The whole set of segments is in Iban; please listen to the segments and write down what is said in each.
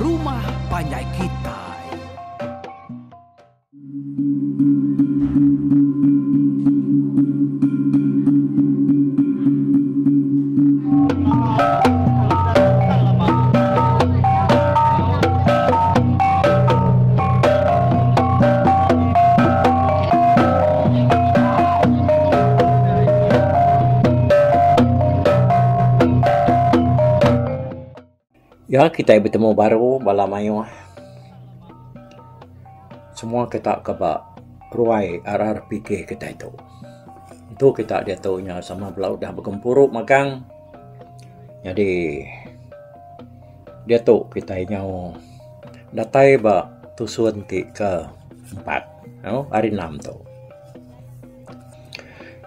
rumah panjai kitai. Ya kitai betemu baru bala mayuh semua kita ke ba ruai RRPK kitai tu. Entu kita diatu nya sama bela udah begempuru magang nyadi diatu kitai nyau datai ba tusun ti ke empat hari enam tu.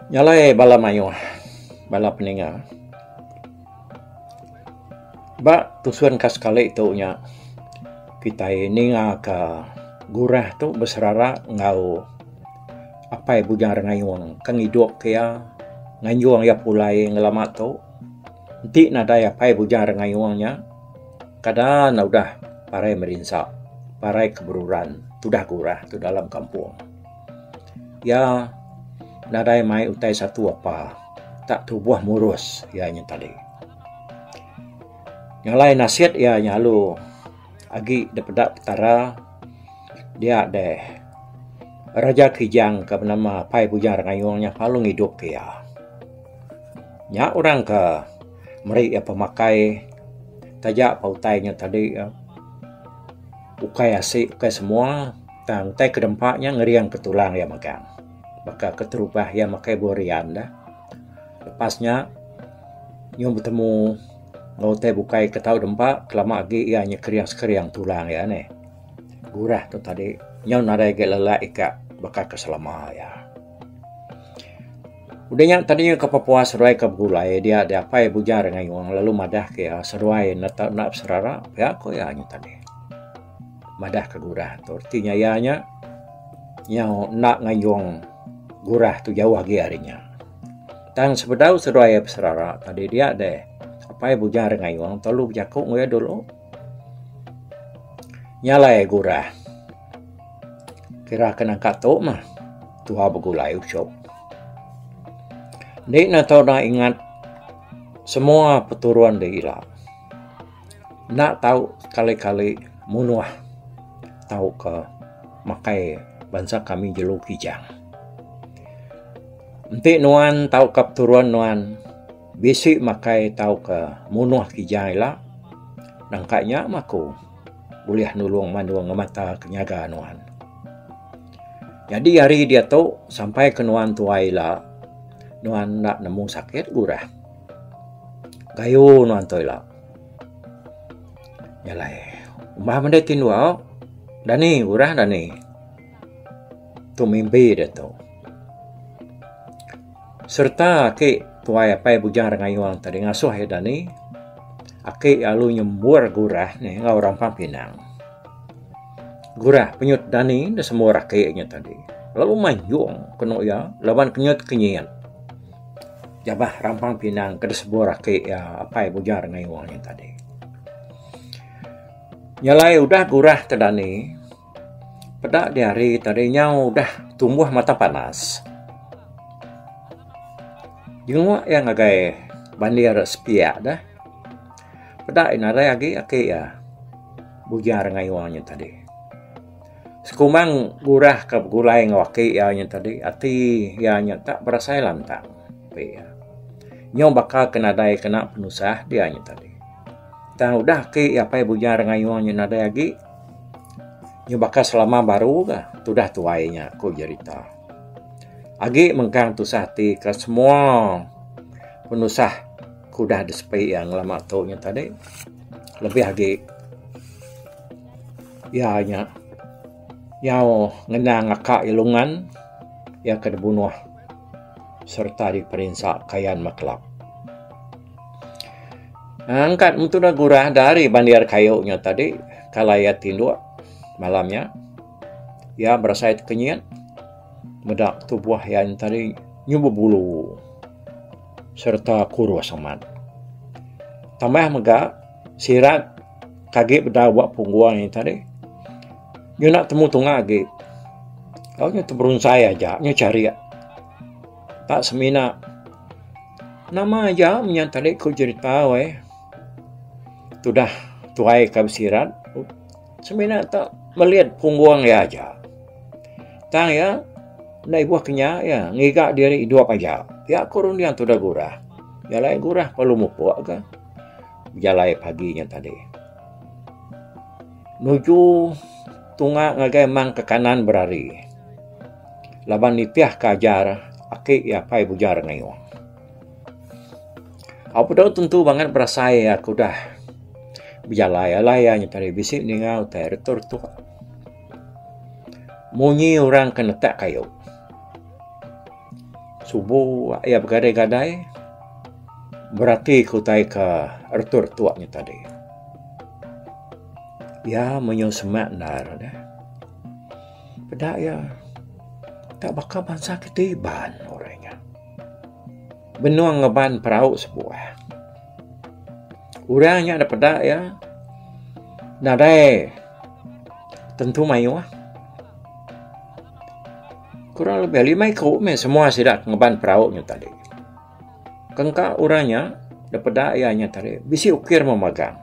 Nya alai bala mayuh bala peninga. Ba tusun ka sekali tu nya kitai ninga ka gurah tu beserara enggau apai Bujang Rengayong ke ngidup ke iya nganjung iya pulai ngelama tu. Enti nadai apai Bujang Rengayong nya kada ne udah parai merinsa parai keberuran tudah gurah tu dalam kampung. Iya nadai mai utai satu apa tak tubuh murus iya nya tadi. Nya alai nasit iya nyalu agi da peda petara dia deh Raja Kijang ke benama Pai Bujang Rengayong nya lalu ngidup ke iya. Nya orang ke meri iya pemakai taja pa utai nya tadi ukai asi ukai semua tang utai ke dempa nya ngering ke tulang iya magang. Baka keterubah iya makai buah rian dah. Lepas nya nyau betemu enggau utai bukai ke tau dempa kelama agi iya nya kering sekering tulang iya neh. Gurah tu tadi nyau nadai agi lelak ika baka ke selama iya. Udah nya tadi ke pepuas seduai ke begulai dia diapai Bujang Rengayong lalu madah ke iya seduai enda tau enda beserara pia ku iya nya tadi. Madah ke gurah tu reti nya iya nya nyau enda ngayong gurah tu jauh agi ari nya. Tang sebedau seduai iya beserara tadi dia deh apai Bujang Rengayong telu bejaku enggau iya dulu. Nya alai gurah kira ke nangka tu mah tuha begulai uchup. Indi ne tau da ingat semua peturun da ila enda tau sekali kali munuh tauka makai bansa kami jelu kijang. Enti nuan tauka peturun nuan bisi makai tauka munuh kijang ila nangka nya mah ku bulih nulung mandung ngemata ke nyaga nuan. Nyadi hari diatu sampai ke nuan tuai ila nuan enda nemu sakit gurah. Gayu nuan tu ila. Nya alai umbah mende tinduk dani gurah dani. Tu mimpi diatu. Sereta aki tuai apai Bujang Rengayong tadi ngasuh iya dani aki lalu nyembur gurah ne enggau rampang pinang. Gurah penyut dani da sembur aki nya tadi lalu manjung kenu iya laban kenyut kenyit jabah rampang pinang ke disebur aki iya apai Bujang Rengayong nya tadi. Nya alai udah gurah te dani peda di hari tadi nyau udah tumbuh mata panas. Jenguk iya ngagai bandir sepiak deh. Peda iya nadai agi aki iya Bujang Rengayong nya tadi. Sekumbang gurah ke begulai enggau aki iya nya tadi ati iya nya tak berasai lantang pi iya. Nyau baka ke nadai kena penusah dia nya tadi. Tang udah aki iya apai Bujang Rengayong nya nadai agi nyau baka selama baru ga tudah tuai nya ku jerita. Agi mengkang tusah ati ke semua penusah ke udah disepi iya ngelama tu nya tadi lebih agi iya nya nyau ngenang aka iya lungan iya ke dibunuh sereta diperinsa Kayan Makelap. Angkat mentudah gurah da ari bandir kayu nya tadi kalai iya tinduk malam nya. Iya berasai tekenyit meda tubuh iya nya tadi nyu bebulu sereta kurus amat. Tambah mega sirat. Ke agi bedau ba punggung iya tadi. Nyu enda temu tunga agi. Tau nyu teberunsai aja nyu charik. Tak semina nama aja menya tadi ku jerita weh. Tudah tuai ka besirat semina tak melit punggung iya aja. Tang iya enda ibuh ke nya iya ngiga diri idup aja. Pia ku runding tudah gurah. Jalai gurah perlu mupuk ka bejalai pagi nya tadi. Nuju tunga ngagai mang ke kanan berari laban nitih ka ajar aki iya apai Bujar Ngayung. Au peda tentu bangat berasai aku udah bejalai alai iya nya tadi bisi ninga utai retuk-retuk munyi orang ke netak kayu. Subu iya begadai-gadai berati ke utai ke retuk-retuk nya tadi. Iya menyau semak endar deh. Peda iya tak baka bansa kiti Iban orang nya. Benung ngeban perau sebuah. Orang nya da peda iya nadai tentu mayuh. Kurang lebih lima iku meh semua sida ngeban perau nya tadi. Kengka orang nya da peda iya nya tadi bisi ukir memagang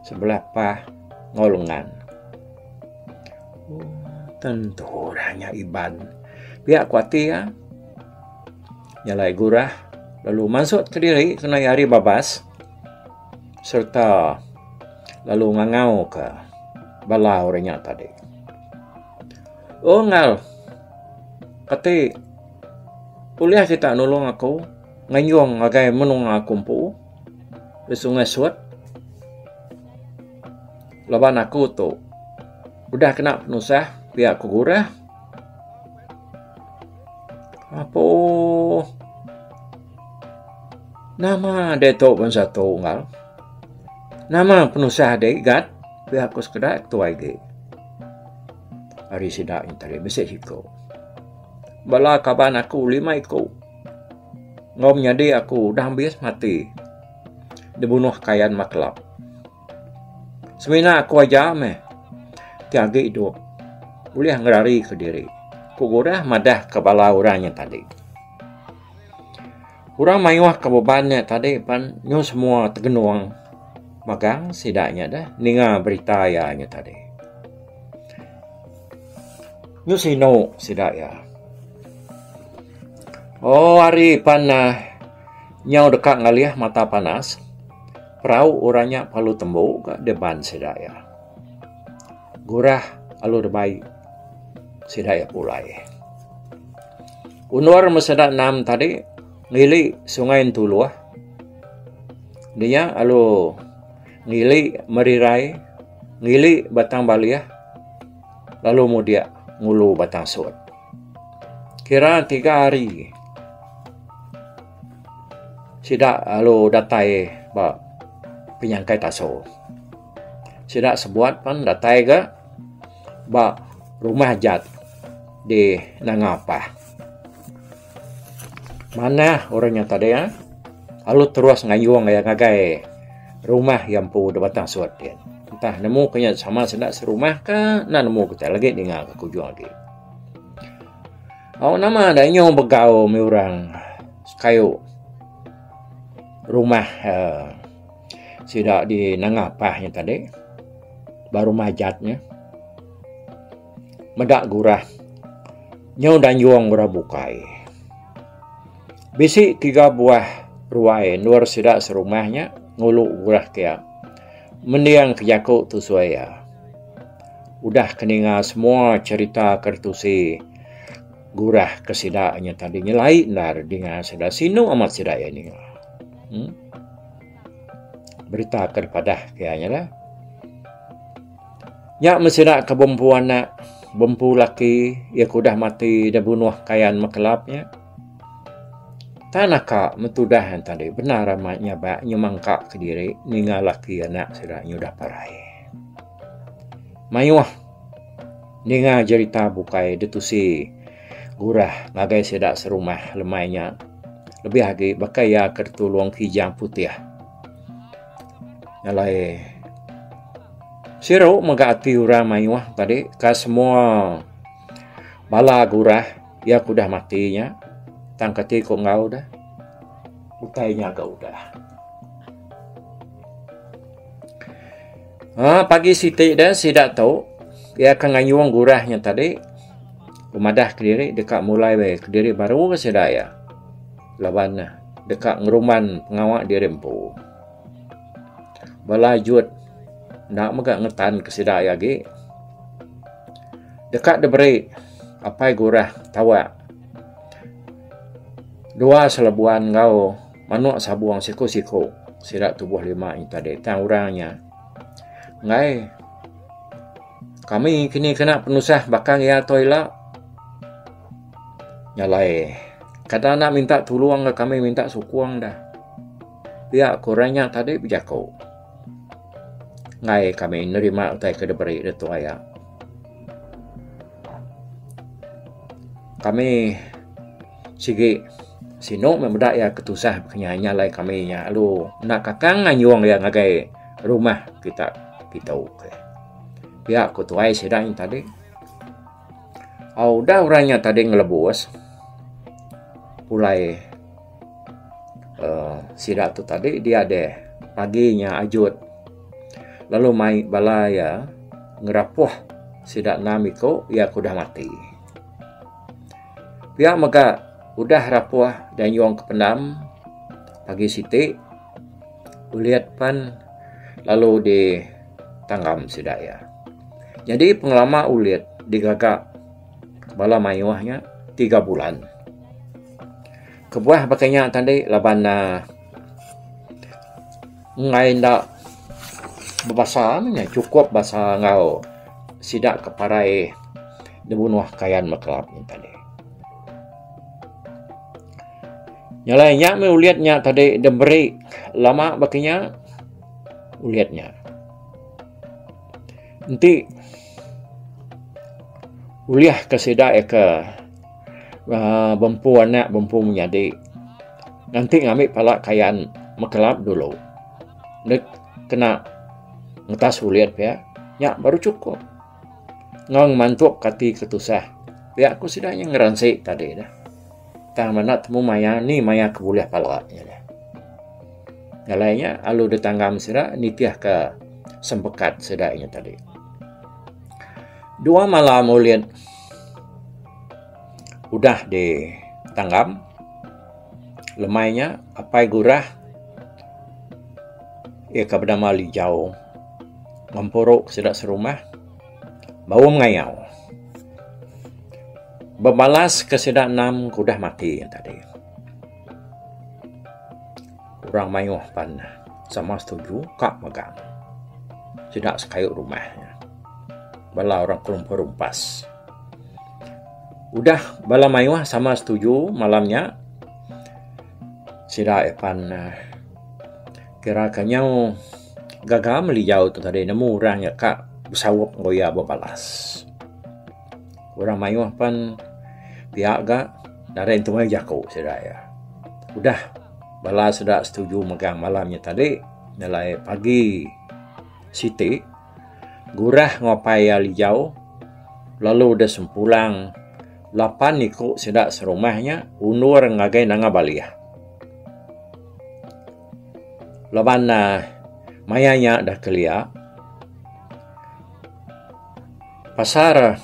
sebelah pah enggau lengan. Tentu orang nya Iban. Pia ku ati iya nyalai gurah lalu mansut kediri kena iya ari babas sereta lalu ngangau ka bala orang nya tadi. Unggal kati ulih kita nulung aku nganjung ngagai menua aku empu di Sungai Sut laban aku tu udah kena penusah pia ku gurah. Apo nama diatu bansa tu unggal nama penusah deh gat pia ku sekeda tuai agi. Ari sida nya tadi bisi siku. Bala kaban aku lima iku enggau menyadi aku udah ambis mati dibunuh kayan makelap. Semina aku aja meh ti agi idup ulih ngerarika diri, ku Gurah madahka bala orang nya tadi. Orang mayuh ke beban nya tadi pan nyau semua tegenung magang sida nya deh ninga berita iya nya tadi. Nyau sinu sida iya. Oh hari pan uhh nyau deka ngalih mata panas perau orang nya perlu tembu ga deban sida iya. Gurah lalu dibai sida iya pulai. Undur meseda enam tadi ngili Sungai Entuluh dinya lalu ngili Merirai ngili Batang Balih lalu mudik ngulu Batang Sut. Kira tiga hari sida lalu datai ba Penyangkai Taso. Sida sebuat pan datai ga ba rumah jat di Nanga Pah. Manah orang nya tadi ah lalu terus ngayung iya ngagai rumah iya empu da Batang Sut ti. Entah nemu ke nya sama sida serumah ka enda nemu kitai lagi ninga ke ujung agi. Au nama da inyau begau mih orang sekayu rumah uhh Sida di nanga pah nya tadi ba rumah ajat nya meda gurah nyau danjung orang bukai. Bisi tiga buah ruai endur sida serumah nya ngulu gurah kiya mending ke jaku tusui iya. Udah ke ninga semua cherita ke ditusi gurah ke sida nya tadi nyelai endar dinga sida sinu amat sida iya ninga. Uhh. Berita ke dipadah ke iya nya lah. Nya meh sida ke bempu anak, bempu laki iya ke udah mati da bunuh kayan mekelap nya. Tan aka metudah ne tadi bendar amat nyabak nyemangka kediri ninga laki anak sida nya udah parai. Mayuh ninga jerita bukai ditusi gurah ngagai sida serumah lemai nya. Lebih agi baka iya ke ditulung Kijang Putih. Alai. Siru mega ati orang mayuh tadi ka semua bala gurah iya ke udah mati nya tang kati ku enggau deh utai nya ga udah. Aa pagi siti deh sida tu iya ke ngayung gurah nya tadi pemadah kediri deka mulai kediri baru ke sida iya laban ne deka ngerumban pengawa diri empu. Bala ajut enda mega ngetan ke sida iya agi deka diberi apai gurah tawak dua selebuan enggau Manuk sabung siku-siku sida tubuh lima nya tadi tang orang nya enggai kami kini kena penusah bakang iya tu ila nya alai kada enda minta tulung ka kami minta sukung da pia ku orang nya tadi bejaku enggai kami nerima utai ke diberi da tuai iya. Kami sigi sinu meh meda iya ke tusah nya nya alai kami nya lalu enda kakang nganjung iya ngagai rumah kita kitu. Pia ku tuai sida nya tadi. Au udah orang nya tadi ngelebus pulai uhh sida tu tadi dia deh pagi nya ajut lalu mai bala iya ngerapuh sida enam iku iya ke udah mati. Pia mega udah rapuh dayung ke pendam pagi siti ulit pan lalu di tanggam sida iya. Nyadi pengelama ulit digaga bala mayuh nya tiga bulan. Kebuah baka nya tadi laban ne enggai enda bebasa meh nya chukup basa enggau sida ke parai. Dibunuh kayan mekelap nya tadi. Nya alai nya meh ulit nya tadi diberi lama baka nya ulit nya. Enti ulih ke sida iya ke uhh bempu anak bempu menyadi nganti ngambi pala kayan mekelap dulu dek kena ngetas ulit pia nya baru chukup. Enggau ngemantup ke ati ke tusah pia ku sida nya ngeransi tadi dah. Tang menda temu maya ni maya ke bulih pala nya dah. Alai nya alu ditanggam sida nitih ke sempekat sida nya tadi. Dua malam ulit udah ditanggam lemai nya apai gurah iya ke benama Lijau. Ngempuru sida serumah baum ngayau. Bebalas ke sida enam ke udah mati tadi. Orang mayuh pan sama setuju ka mega sida sekayu rumah nya. Bala orang kelumpur rumpas. Udah bala mayuh sama setuju malam nya sida pan kira ke nyau. Gaga melijau tu tadi nemu orang nya ka besaup enggau iya bebalas. Orang mayuh pan pia ga nadai entu meh jaku sida iya. Udah bala sida setuju megang malam nya tadi nyelai pagi siti gurah enggau apai iya lijau lalu deh sempulang lapan iku sida serumah nya undur ngagai Nanga Balih. Laban maya nya da kelia pasar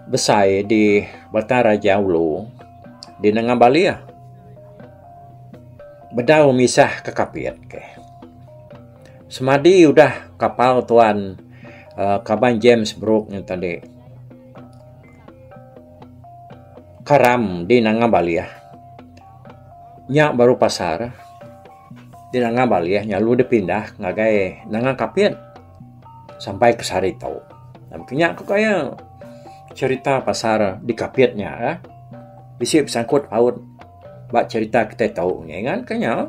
besai di Batang Raja Ulu di Nanga Balih bedau misah ke Kapit ke. Semadi udah kapal tuan uhh kaban James Brooke nya tadi karam di Nanga Balih. Nya baru pasar di Nanga Balih nya lalu deh pindah ngagai Nanga Kapit sampai ke sehari tu. Nya ku gaya cherita pasar di Kapit nya eh bisi besangkut paut ba cherita kitai tu ngan ke nya.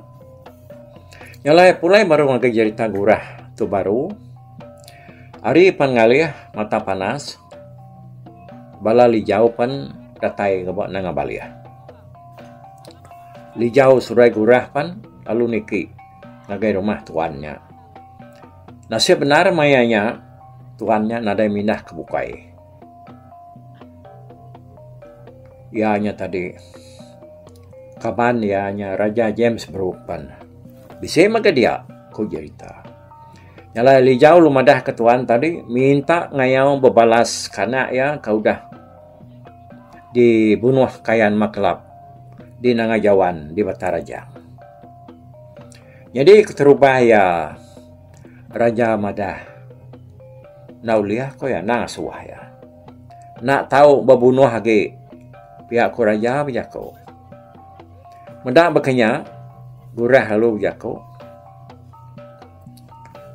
Nya alai pulai baru ngagai cherita gurah tu baru ari pan ngalih mata panas bala lijau pan datai ba Nanga Balih. Lijau seduai gurah pan lalu niki ngagai rumah tuan nya. Nasib bendar maya nya tuan nya nadai mindah ke bukai. Iya nya tadi kaban iya nya Raja James Brooke pan bisi mega dia ku jerita. Nya alai Lijau lalu madah ke tuan tadi minta ngayau bebalas ke anak iya ke udah dibunuh Kayan Makelap di Nanga Jawan di Batang Rajang. Nyadi keterubah iya raja madah enda ulih ko iya endang asuh iya. Enda tau bebunuh agi pia ku raja bejaku. Meda baka nya Gurah lalu bejaku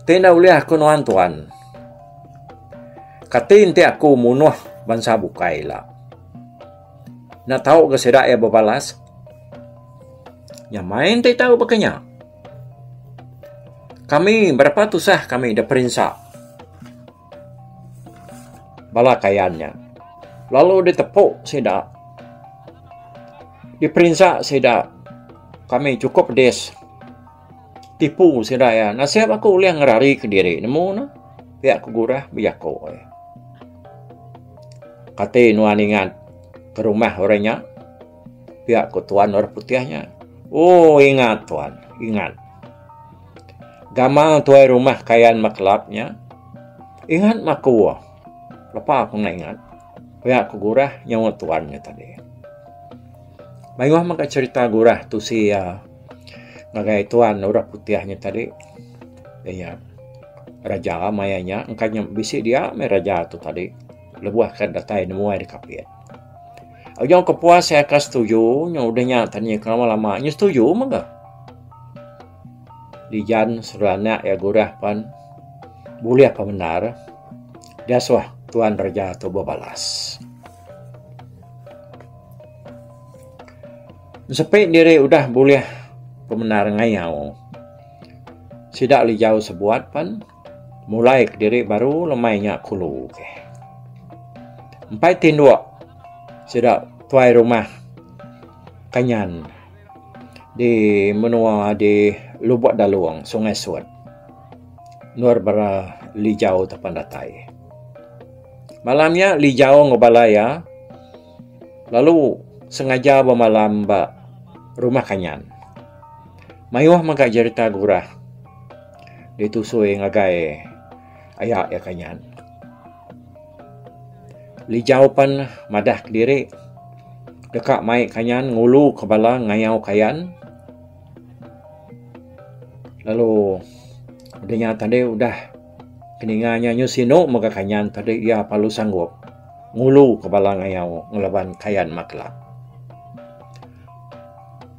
ti enda ulih aku nuan tuan. Kati enti aku munuh bansa bukai ila. Enda tau ga sida iya bebalas. Nya main ti tau baka nya. Kami berapa tusah kami da perinsa bala kayan nya. Lalu ditepu sida diperinsa sida kami chukup pedis tipu sida iya. Nasib aku ulih ngerari kediri nemu ne pia ku gurah bejaku. Kati nuan ingat ke rumah orang nya. Pia ku tuan orang putih nya. Ooh ingat tuan, ingat. Gamal tuai rumah Kayan Makelap nya ingat meh aku. Lepa aku enda ingat. Pia ku gurah nyaut tuan nya tadi. Mayuh mega cherita gurah tusi iya ngagai tuan orang putih nya tadi. Iya raja maya nya engka nya bisi dia meh raja tu tadi lebuh ke datai nemuai da Kapit. Ujung kepuas iya ka setuju nya udah nya tanya ke lama lama nya setuju mega. Dijan serta anak iya gurah pan bulih pemendar diasuh tuan raja tu bebalas. Sepi diri udah bulih pemendar ngayau sida lijau sebuat pan mulai kediri baru lemai nya kulu. Empai tinduk sida tuai rumah Kanyan di menua di Lubok Dalong Sungai Sut endur bala Lijau tepan datai. Malam nya Lijau enggau bala iya lalu sengaja bemalam ba rumah Kanyan. Mayuh mega jerita gurah ditusui ngagai aya iya Kanyan. Lijau pan madah kediri deka mai Kanyan ngulu ke bala ngayau Kayan lalu udah nya tadi udah keninga nya nyu sinu mega Kanyan tadi iya perlu sanggup ngulu ke bala ngayau ngelaban Kayan Makelap.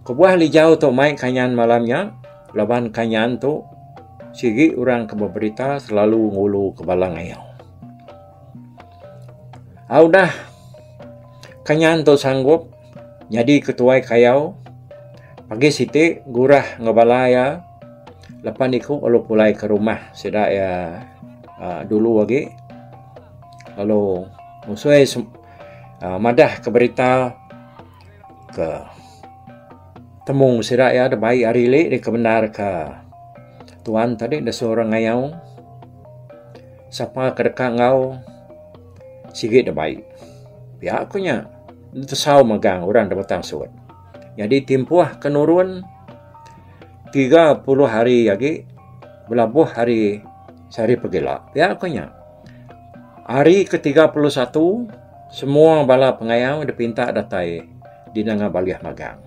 Kebuah Lijau tu mai Kanyan malam nya laban Kanyan tu sigi orang ke beberita selalu ngulu ke bala ngayau. Au dah Kanyan tu sanggup nyadi ketuai kayau pagi siti gurah enggau bala iya lepan iku lalu pulai ke rumah sida iya uhh dulu agi lalu musui uhh madah ke berita ke temu sida iya da bai ari ili dikemendar ka tuan tadi da suruh orang ngayau. Sapa ke deka enggau sigi da bai. Pia ku nya tesau megang orang da Batang Sut. Nyadi timpuh ke nurun 30 hari agi belabuh hari sehari pegila. Pia ku nya. Hari ke 31 semua bala pengayau dipinta datai di Nanga Balih Magang.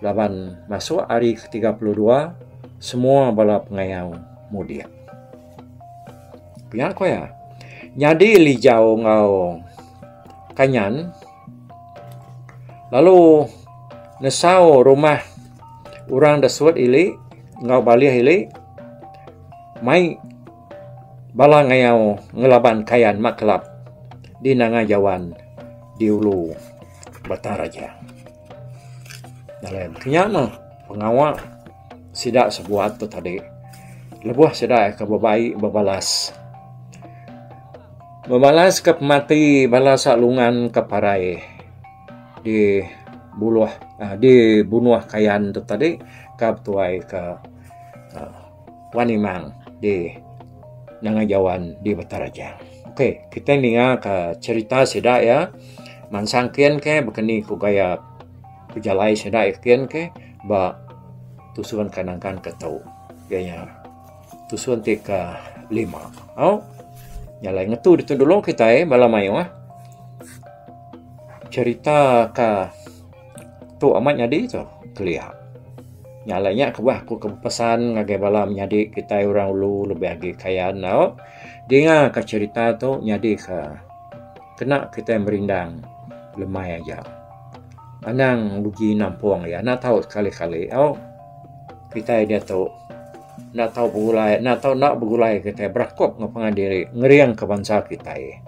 Laban masuk hari ke 32 semua bala pengayau mudik. Pia ku iya. Nyadi Lijau enggau Kanyan lalu nesau rumah orang da suut ili enggau balih ili mai bala ngayau ngelaban Kayan Makelap di Nanga Jawan di ulu Batang Rajang. Dalam kinya meh pengawa sida sebuat tu tadi lebuh sida ke bebai bebalas. Bebalas ke pemati bala Salungan ke parai di buluh uhh di bunuh Kayan tu tadi ka betuai ka uhh Wan Imang. di Nanga Jawan di Batang Rajang. Ok kitai ninga ka cherita sida iya mansang kin ke baka ni ku gaya pejalai sida iya kin ke ba tusun ke nangkan ke tu iya nya tusun ti ke lima. Au nya alai ngetu ditu dulu kitai bala mayuh cherita ka Tu amat nyadi tu kelia. Nya alai nya kebuah aku ke bepesan ngagai bala menyadi kitai orang ulu lebih agi Kayan tau dinga ka cherita tu nyadi ka kena kitai merindang lemai aja. Anang uji nampung iya enda tau sekali-kali tau kitai diatu enda tau begulai enda tau enda begulai kitai berakup enggau pangan diri ngering ka bansa kitai.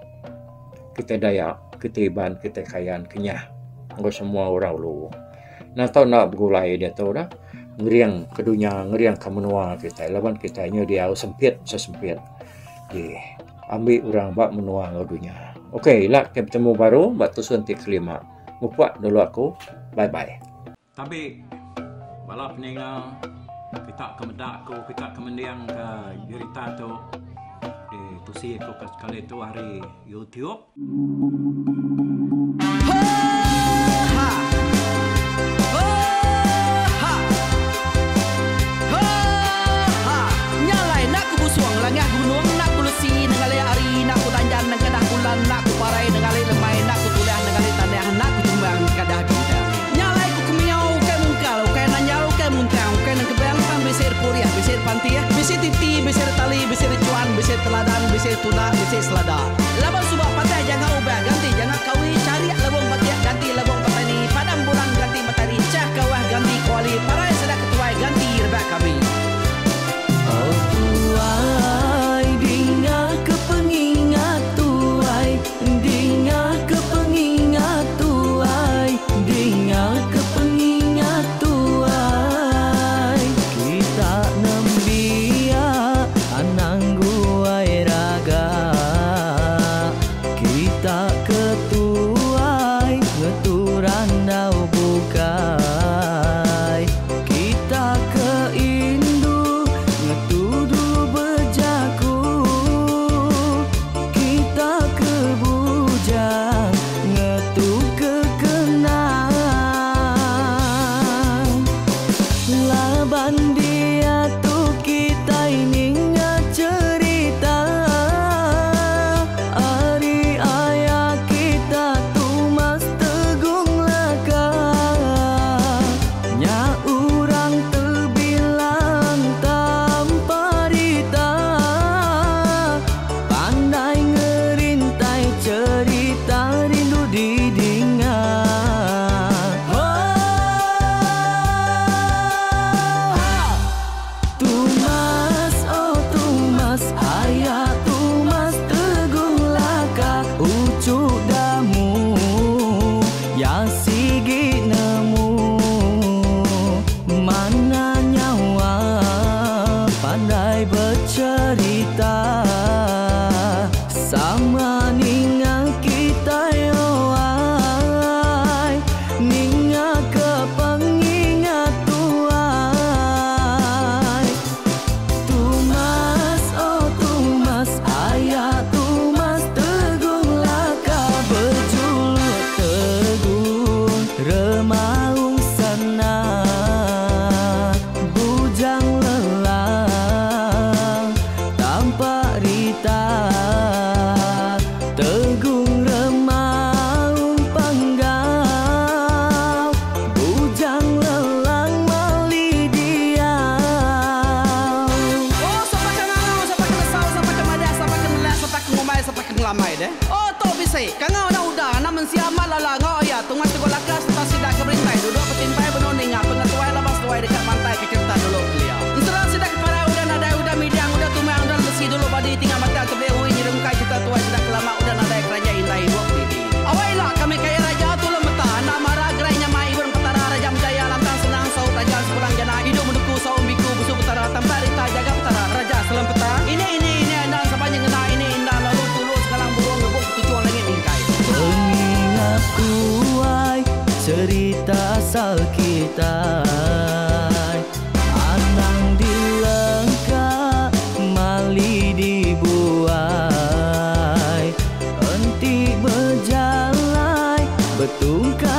Kitai Dayak, kitai Iban, kitai Kayan, Kenyah enggau semua orang ulu. Enda tau enda begulai diatu dah ngering ke dunya ngering ke menua kitai laban kitai nyau diau sempit sesempit di ambi orang ba menua enggau dunya. Ok ila kitai betemu baru ba tusun ti kelima. Mupuk dulu aku. Bye bye. Tabi bala peninga kita ke meda aku kita ke mending ke jerita tu ditusi aku ke sekali tu ari YouTube. Nya alai ku kemiau ukai mungkal, ukai nanjal, ukai muntang, ukai nengkebang tang bisi repurih, bisi repantih, bisi titi, bisi retali, bisi rechuan, bisi teladan, bisi tunda, bisi selada. Laban suba patah janga ubah ganti janga kawi, charik lebung batik ganti lebung petani, padam bulan ganti matari, chah kawah ganti kuali, parai sida ketuai ganti rebak kami. Oh tuai dinga ke pengingat tuai Dinga ke pengingat tuai Dinga ke pengingat tuai Kita nembiak anang guai raga Kita ke tuai ngetu randau bukai Kita ke indu ngetu dulu bejaku Kita ke bujang ngetu ke kenang Laban diatu kitai ninga cherita Ari aya kita Tumas Tegung Laka Nya urang tebilang tampa rita Pandai ngerintai cherita rindu didinga Hooha! Tumas oh Tumas aya Tumas Tegung Laka uchu damu ya sigi nemu Mana nyawa pandai becherita Sama ninga kitai oai Ninga ke pengingat tuai Tumas oh Tumas aya Tumas Tegung Laka bejuluk Tegung Remaung Sana Bujang Lelang Tampak Rita Tegung Remaung Panggau Bujang Lelang Mali Diau. Oh sapa ke ngangau sapa ke nesau sapa ke madah sapa ke nelak sapa ke ngumbai sapa ke ngelamai deh. Oh tu bisi kangau anak uda anak mensia amat lala enggau aya tungai tegok laka sereta sida ke berintai duduk betimpai benung ninga pengetuai laban seduai deka mantai ke cherita dulu kelia. Ensera sida ke parai udah nadai udah midang udah tumang udah lesi dulu badi tinggal batang tebeli ui nyerungkai cherita tuai sida ke lama udah nadai keranjai indai idup didi. Awai ila kami kaya raja tulung meta enda mara gerai nyamai ibun petara raja menjaya lantang senang saut raja sepulang jana idup menuku saum biku busu petara tampak rita jaga petara raja selempeta ini ini ini enda sapa nyengenda ini enda lalu tulu sekalang burung ngebuk ketuchung langit mingkai. Pengingat tuai cerita asal kitai Anang dilengka. Betungkat.